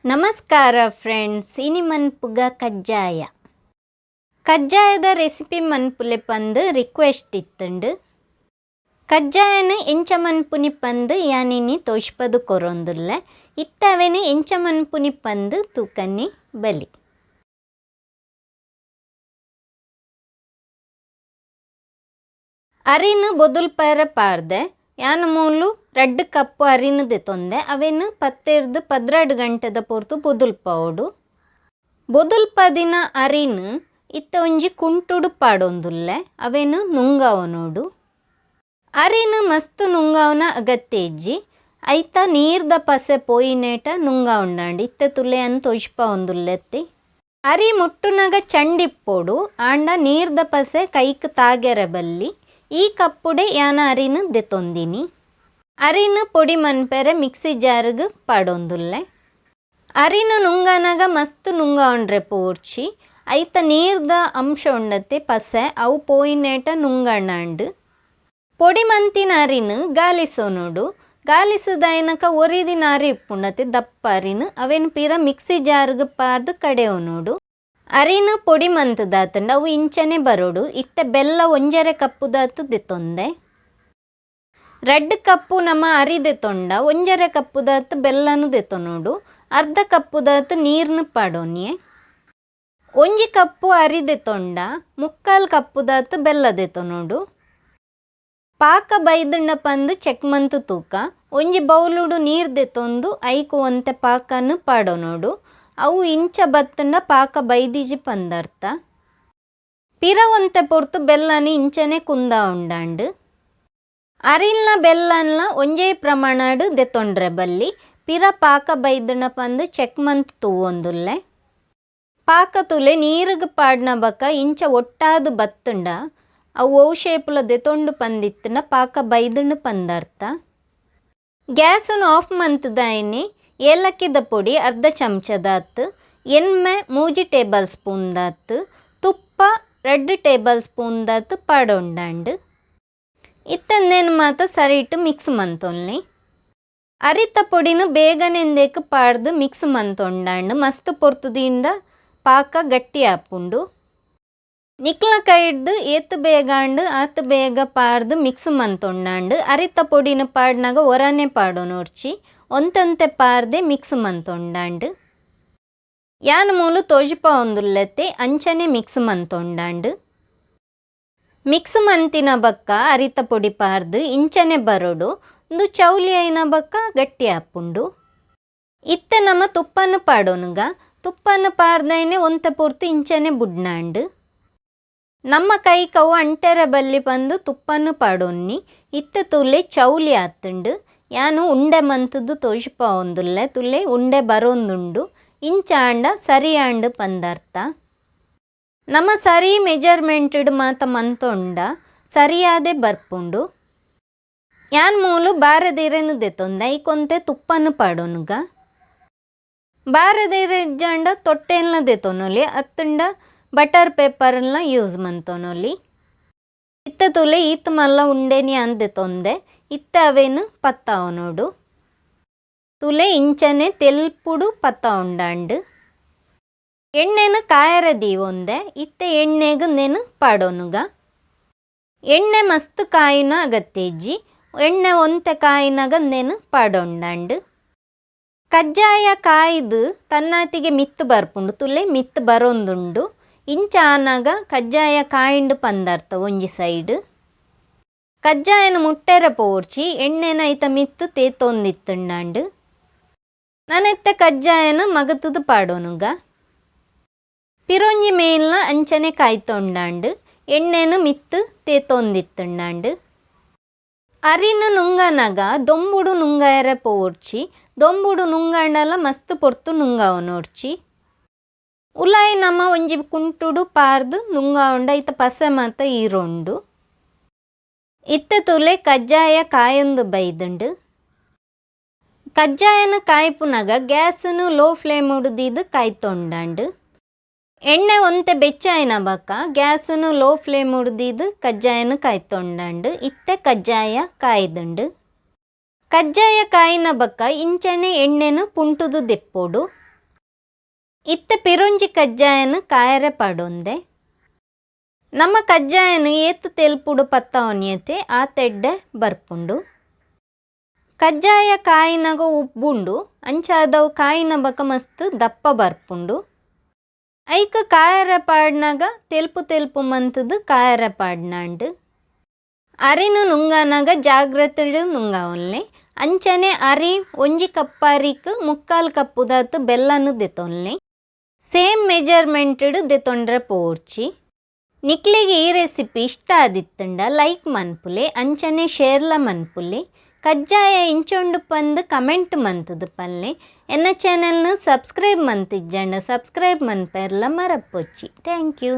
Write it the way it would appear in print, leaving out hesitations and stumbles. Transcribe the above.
ನಮಸ್ಕಾರ ಫ್ರೆಂಡ್ಸ್, ಇನಿ ಮನ್ಪುಗ ಕಜ್ಜಾಯ. ಕಜ್ಜಾಯದ ರೆಸಿಪಿ ಮನ್ಪುಲೆ ಪಂದ್ ರಿಕ್ವೆಸ್ಟ್ ಇತ್ತುಂಡು. ಕಜ್ಜಾಯನ ಎಂಚ ಮನ್ಪುನಿ ಪಂದ್ ಯಾನಿನಿ ತೋಜ್ಪದು ಕೊರೊಂದುಲ್ಲೆ. ಇತ್ತವೆನ್ ಎಂಚ ಮನ್ಪುನಿ ಪಂದ್ ತೂಕನ್ನಿ ಬಲಿ. ಅರಿನ್ ಬೊದುಲ್ಪರ ಪಾರ್ದೆ. ಯಾನ್ ಮೂಲು 2 ಕಪ್ಪು ಅರಿನ್ ದೆತೊಂದೆ. ಅವೆನ್ 10 12 ಗಂಟೆದ ಪೊರ್ತು ಬೊದುಲ್ಪವೊಡು. ಬೊದುಲ್ಪದಿನ ಅರಿನ್ ಇತ್ತ ಒಂಜಿ ಕುಂಟುಡು ಪಾಡೊಂದುಲ್ಲೆ. ಅವೆನ್ ನುಂಗಾವನೋಡು. ಅರಿನ್ ಮಸ್ತ್ ನುಂಗಾವನ ಅಗತ್ಯ ಇಜ್ಜಿ. ಐತ ನೀರ್ದ ಪಸೆ ಪೋಯಿನೇಟ ನುಂಗಾವುಂಡಾಂಡ್. ಇತ್ತೆ ತುಲೆ ಅನ್ ತೊಜ್ಪವೊಂದುಲ್ಲೆತ್ತಿ. ಅರಿ ಮುಟ್ಟುನಗ ಚಂಡಿಪ್ಪೊಡು ಆಂಡ ನೀರ್ದ ಪಸೆ ಕೈಕ್ ತಾಗೆರೆ ಬಲ್ಲಿ. ಈ ಕಪ್ಪುಡೆ ಯಾನ ಅರಿನ್ ದೆತೊಂದಿನಿ. ಅರಿನ್ ಪೊಡಿ ಮನ್ಪೆರೆ ಮಿಕ್ಸಿ ಜಾರ್ಗ್ ಪಾಡೊಂದುಲ್ಲೆ. ಅರಿನ್ ನುಂಗನಗ ಮಸ್ತ್ ನುಂಗಾವುಂಡ್ರೆ ಪೋರ್ಚಿ. ಐತ ನೀರ್ದ ಅಂಶ ಉಂಡತ್ತೆ ಪಸೆ ಅವು ಪೋಯಿನೇಟ ನುಂಗಣಾಂಡ್. ಪೊಡಿ ಮಂತಿನ ಅರಿನ್ ಗಾಲಿಸೊನೊಡು. ಗಾಲಿಸದಾಯನಕ ಒರಿದಿನ ಅರಿ ಇಪ್ಪುಂಡತ್ತೆ ದಪ್ಪ ಅರಿನ್ ಅವೆನ್ ಪೀರ ಮಿಕ್ಸಿ ಜಾರ್ಗ್ ಪಾಡ್ದು ಕಡೆಯೊನೊಡು. ಅರಿನ್ ಪೊಡಿ ಮಂತದಾತಂಡ ಅವು ಇಂಚನೆ ಬರೋಡು. ಇತ್ತೆ ಬೆಲ್ಲ 1.5 ಕಪ್ಪುದಾತು ದೆತೊಂದೆ. 2 ಕಪ್ಪು ನಮ ಅರಿ ದೆತೊಂಡ 1.5 ಕಪ್ಪುದಾತು ಬೆಲ್ಲನು ದೆತೊನೊಡು. ಅರ್ಧ ಕಪ್ಪುದಾತು ನೀರ್ನು ಪಾಡೊನಿಯೆ. 1 ಕಪ್ಪು ಅರಿ ದೆತೊಂಡ 3/4 ಕಪ್ಪುದಾತು ಬೆಲ್ಲ ದೆತೊನೊಡು. ಪಾಕ ಬೈದುಂಡ ಪಂದು ಚೆಕ್ ಮಂತು ತೂಕ. ಒಂಜಿ ಬೌಲುಡು ನೀರ್ ದೆತೊಂದು ಐಕು ಒಂತೆ ಪಾಕನು ಪಾಡೊನೊಡು. ಅವು ಇಂಚ ಬತ್ತುಂಡ ಪಾಕ ಬೈದಿಜಿ ಪಂದರ್ಥ. ಪಿರ ಒಂತೆ ಪೊರ್ತು ಬೆಲ್ಲನು ಇಂಚನೆ ಕುಂದ ಉಂಡಾಂಡು. ಅರಿಲ್ನ ಬೆಲ್ಲನ್ಲ ಒಂಜೇ ಪ್ರಮಾಣಡ್ ದೆತೊಂಡ್ರೆ ಬಲ್ಲಿ. ಪಿರ ಪಾಕ ಬೈದುಂಡ ಪಂದು ಚೆಕ್ ಮಂತ್ ತೂವೊಂದುಲ್ಲೆ. ಪಾಕ ತುಲೆ ನೀರುಗ್ ಪಾಡ್ನ ಬಕ ಇಂಚ ಒಟ್ಟಾದ್ ಬತ್ತುಂಡ ಅವು ಒವು ಶೇಪುಲ ದೆತೊಂಡು ಪಂದಿತ್ತುಂಡ ಪಾಕ ಬೈದುಂಡು ಪಂದರ್ಥ. ಗ್ಯಾಸನ್ನು ಆಫ್ ಮಂತುದಾಯಿನಿ ಏಲಕ್ಕಿದ ಪೊಡಿ ಅರ್ಧ ಚಮಚದಾತ್, ಎಣ್ಮೆ 3 ಟೇಬಲ್ ಸ್ಪೂನ್ ದಾತ್, ತುಪ್ಪ 2 ಟೇಬಲ್ ಸ್ಪೂನ್ ದಾತ್ ಪಾಡೊಂಡಾಂಡ್. ಇತ್ತಂದೇನು ಮಾತ ಸರಿಟ್ ಮಿಕ್ಸ್ ಮಂತೊನ್ಲಿ. ಅರಿತ ಪೊಡಿನು ಬೇಗನೆಂದೇಕ್ ಪಾಡ್ದು ಮಿಕ್ಸ್ ಮಂತೊಂಡಾಂಡ್. ಮಸ್ತ್ ಪೊರ್ತುದಿಂಡ ಪಾಕ ಗಟ್ಟಿ ಆಪುಂಡು. ನಿಕ್ಲ ಕೈಡ್ದು ಏತ್ ಬೇಗಾಂಡ್ ಆತ್ ಬೇಗ ಪಾಡ್ದು ಮಿಕ್ಸ್ ಮಂತೊಂಡಾಂಡ್. ಅರಿತ ಪೊಡಿನ ಪಾಡ್ನಾಗ ಒರನೆ ಪಾಡೊನೊರ್ಚಿ ಒಂತಂತೆ ಪಾರ್ದೆ ಮಿಕ್ಸ್ ಮಂತೊಂಡಾಂಡ್. ಯಾನ್ ಮೂಲು ತೋಜ್ಪವೊಂದುಲ್ಲೆತ್ತೆ ಅಂಚನೆ ಮಿಕ್ಸ್ ಮಂತೊಂಡಾಂಡ್. ಮಿಕ್ಸ್ ಮಂತಿನ ಬಕ್ಕ ಅರಿತ ಪೊಡಿ ಪಾರ್ದು ಇಂಚನೆ ಬರೋಡು. ಉಂದು ಚೌಲಿ ಐನ ಬಕ್ಕ ಗಟ್ಟಿ ಆಪುಂಡು. ಇತ್ತೆ ನಮ ತುಪ್ಪನ್ನು ಪಾಡೊನುಗ. ತುಪ್ಪನ್ನು ಪಾರ್ದೈನೆ ಒಂತೆ ಪೊರ್ತು ಇಂಚನೆ ಬುಡ್ನಾಂಡ್. ನಮ್ಮ ಕೈ ಕವು ಅಂಟೆರ ಬಲ್ಲಿ ಪಂದು ತುಪ್ಪನ್ನು ಪಾಡೊನ್ನಿ. ಇತ್ತೆ ತುಲೆ ಚೌಲಿ ಆತುಂಡು. ಯಾನು ಉಂಡೆ ಮಂತುದು ತೋಜ್ಪವೊಂದುಲ್ಲೆ. ತುಲೆ ಉಂಡೆ ಬರೋಂದುಂಡು. ಇಂಚಾಂಡ ಸರಿಯಾಂಡ್ ಪಂದರ್ಥ. ನಮ ಸರಿ ಮೆಜರ್ಮೆಂಟೆಡ್ ಮಾತ ಮಂತೊಂಡ ಸರಿಯಾದೆ ಬರ್ಪುಂಡು. ಯಾನ್ ಮೂಲು ಬಾರೆದಿರೆನು ದೆತೊಂದೆ. ಐಕೊಂತೆ ತುಪ್ಪನ್ನು ಪಾಡೊನುಗ. ಬಾರೆದಿರೆ ಇಜ್ಜಾಂಡ ತೊಟ್ಟೆಲ್ನ ದೆತೊನೊಲಿ ಅತ್ತುಂಡ ಬಟರ್ ಪೇಪರ್ನ ಯೂಸ್ ಮಂತೊನೊಲಿ. ಇತ್ತೆ ತುಲೆ ಈತ್ ಮಲ್ಲ ಉಂಡೆನಿ ಯಾನ್ ದೆತೊಂದೆ. ಇತ್ತೆ ಅವೇನು ಪತ್ತಾವನೊಡು. ತುಲೆ ಇಂಚನೆ ತೆಲ್ಪುಡು ಪತ್ತಾವುಂಡಾಂಡ್. ಎಣ್ಣೆನು ಕಾಯರ ದೀವೊಂದೆ. ಇತ್ತೆ ಎಣ್ಣೆಗ್ ನೆನು ಪಾಡೊನುಗ. ಎಣ್ಣೆ ಮಸ್ತ್ ಕಾಯಿನ ಅಗತ್ಯ ಇಜ್ಜಿ. ಎಣ್ಣೆ ಒಂತೆ ಕಾಯಿನಾಗ ನೆನು ಪಾಡೊಂಡಾಂಡ್. ಕಜ್ಜಾಯ ಕಾಯ್ದು ತನ್ನಾತಿಗೆ ಮಿತ್ತು ಬರ್ಪುಂಡು. ತುಲೆ ಮಿತ್ತು ಬರೋಂದುಂಡು. ಇಂಚ ಆನಗ ಕಜ್ಜಾಯ ಕಾಯಿಂಡು ಪಂದರ್ಥ ಒಂಜಿ ಸೈಡ್. ಕಜ್ಜಾಯನ ಮುಟ್ಟೆರ ಪೋರ್ಚಿ. ಎಣ್ಣೆನ ಐತ ಮಿತ್ತು ತೇತೊಂದಿತ್ತುಂಡಾಂಡ್. ನನೆತ್ತೆ ಕಜ್ಜಾಯನ ಮಗತುದು ಪಾಡೊನುಗ. ಪಿರೊಂಜಿ ಮೇಲ್ನ ಅಂಚನೆ ಕಾಯ್ತೊಂಡಾಂಡ್. ಎಣ್ಣೆನು ಮಿತ್ತು ತೇತೊಂದಿತ್ತುಂಡಾಂಡ್. ಅರಿನ್ ನುಂಗನಗ ದೊಂಬುಡು ನುಂಗಾಯರೆ ಪೋರ್ಚಿ. ದೊಂಬುಡು ನುಂಗಾಂಡಲ ಮಸ್ತ್ ಪೊರ್ತು ನುಂಗಾವನೊರ್ಚಿ. ಉಲಾಯಿ ನಮ ಒಂಜಿ ಕುಂಟುಡು ಪಾರ್ದು ನುಂಗಾವುಂಡ ಐತ ಪಸೆ ಮಾತ ಈರೊಂಡು. ಇತ್ತೆ ತುಲೆ ಕಜ್ಜಾಯ ಕಾಯೊಂದು ಬೈದುಂಡು. ಕಜ್ಜಾಯನ ಕಾಯ್ಪುನಗ ಗ್ಯಾಸನ್ನು ಲೋ ಫ್ಲೇಮ್ ದೀದ್ ಕಾಯ್ತೊಂಡಾಂಡ್. ಎಣ್ಣೆ ಒಂತೆ ಬೆಚ್ಚಾಯಿನ ಬಕ್ಕ ಗ್ಯಾಸನ್ನು ಲೋ ಫ್ಲೇಮ್ ದೀದ್ ಕಜ್ಜಾಯನ ಕಾಯ್ತೊಂಡಾಂಡ್. ಇತ್ತೆ ಕಜ್ಜಾಯ ಕಾಯ್ದುಂಡು. ಕಜ್ಜಾಯ ಕಾಯಿನ ಬಕ್ಕ ಇಂಚನೆ ಎಣ್ಣೆನು ಪುಂಟುದು ದೆಪ್ಪೊಡು. ಇತ್ತೆ ಪಿರೊಂಜಿ ಕಜ್ಜಾಯನ್ ಕಾಯರೆ ಪಾಡೊಂದೆ. ನಮ್ಮ ಕಜ್ಜಾಯನ್ ಏತ್ ತೆಲ್ಪುಡು ಪತ್ತಾವೊನಿಯತೆ ಆತೆಡ್ಡೆ ಬರ್ಪುಂಡು. ಕಜ್ಜಾಯ ಕಾಯಿನಗ ಉಬ್ಬುಂಡು, ಅಂಚಾದವು ಕಾಯಿನ ಬಕ ಮಸ್ತ್ ದಪ್ಪ ಬರ್ಪುಂಡು. ಐಕ್ ಕಾಯರೆ ಪಾಡ್ನಗ ತೆಲ್ಪು ತೆಲ್ಪು ಮಂತುದು ಕಾಯರೆ ಪಾಡ್ನಾಂಡು. ಅರಿನ್ ನುಂಗನಗ ಜಾಗ್ರತೆಡ್ ನುಂಗಾವೊನ್ಲೆ. ಅಂಚನೆ ಅರಿ ಒಂಜಿ ಕಪ್ ಅರಿಕ್ ಮುಕ್ಕಾಲ್ ಕಪ್ಪುದಾತ್ ಬೆಲ್ಲನ್ ದೆತೊನ್ಲೆ. ಸೇಮ್ ಮೆಜರ್ಮೆಂಟ್ ದೆತೊಂಡ್ರೆ ಪೋರ್ಚಿ. ನಿಕ್ಲೆಗ್ ಈ ರೆಸಿಪಿ ಇಷ್ಟ ಆದಿತ್ತುಂಡ ಲೈಕ್ ಮನ್ಪುಲೆ, ಅಂಚನೆ ಶೇರ್ಲ ಮನ್ಪುಲೆ. ಕಜ್ಜಾಯ ಇಂಚೊಂಡು ಪಂದ್ ಕಮೆಂಟ್ ಮಂತುದು ಪನ್ಲೆ. ಎನ್ನ ಚಾನೆಲ್ನು ಸಬ್ಸ್ಕ್ರೈಬ್ ಮಂತಿಜ್ಜಂಡ ಸಬ್ಸ್ಕ್ರೈಬ್ ಮನ್ಪೆರ್ಲ ಮರಪೊಚ್ಚಿ. Thank you.